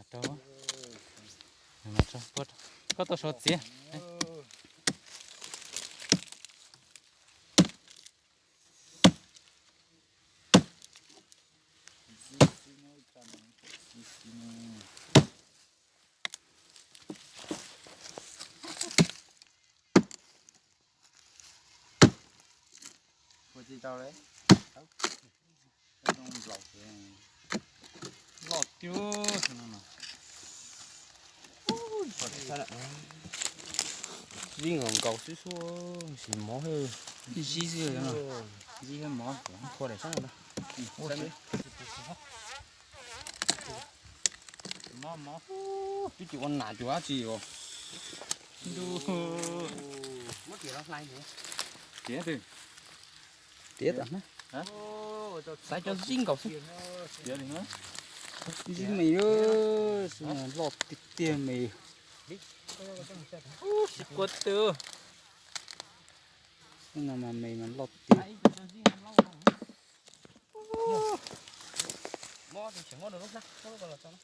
Rau, koj tau sov txiav. Ua tsis tau li. Loj tiag. Zib nkaus nkaus xwb xwb, sis mov, zib xwb, zib mov, qhua daim sab no. Twb tsis ua nam cuag dab tsi os. Ntu, tiav twg? Tiav tam na. Xaiv cov zib nkaus xwb. Zib me, loj tiag tiag me. Sis kua twg. No mas me mas loj tiag. Mob, tseem muab lub hnab, muab lub ko los tso na.